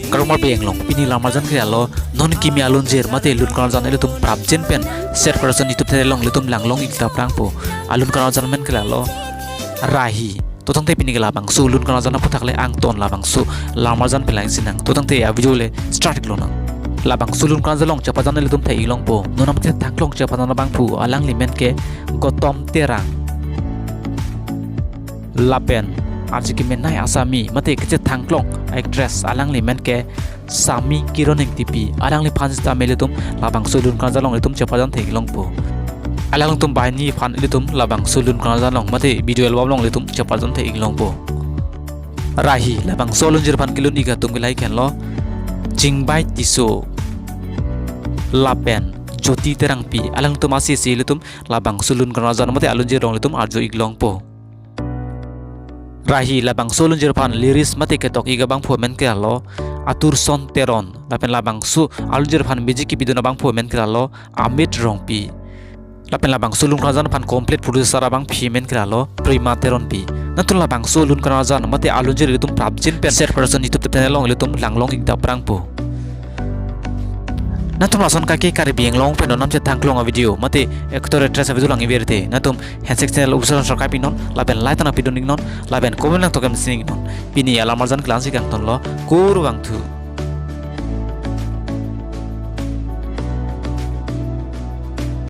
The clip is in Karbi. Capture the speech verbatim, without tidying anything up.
Karong mar beng long, pini lamarjan ke lo, non kimi alunjir mate lun karjan ilitum prapjin pen share karason YouTube channel along ilitum langlong ik ta prangpo. Alun karjan men ke lo, Rahi. To tangte pini ke labangso lun karjan aphuthak le angton labangso lamarjan pelang sinang. To tangte a video le start ik lonang. Labangso lun karjan along chepajan ilitum thek ik longpo. Non namthe thangklong chepajan abangphu alangli men ke Gotom Terang. Lapen arje kemenei asami mate kechethangklong actress alangli men ke Sami Kiron Engtipi, alangliphan sitame ilitum labangso lun karjan along ilitum chepajan thek ik longpo. Alangtum banghini aphan ilitum labangso lun karjan along mate video album along ilitum chepajan thek ik longpo. Rahi, labangso alunjir aphan kelun ik atum ke lahei henlo, Chingbai Tisso lapen Jyoti Terangpi, alangtum asi si ilitum labangso lun karjan mate alunjir along ilitum arju ik longpo. Rahi, labangso alunjir aphan lyrics mate ketok ik abangphu men ke lo Aturson Teron, lapen labangso alunjir aphan music kepidun abangphu men ke lo Amit Rongpi. Lapen labangso lun karjan aphan complete producer abangpi men ke lo Prima Teronpi. Nangtum labangso lun karjan mate alunjir ilitum prapjin pen share karason YouTube channel along ilitum langlong ik ta prangpo. Nangtum lason kake Karbi Anglong pen non namthe thangklong a video mate actor actress a video lang ik ver te, nangtum handshake channel ubusan subscribe ik non, lapen like ta nangpidun ik non, lapen comment nangtoklem sing ik non. Pini alamarjan kelang si kangtonlo, kurvangthu.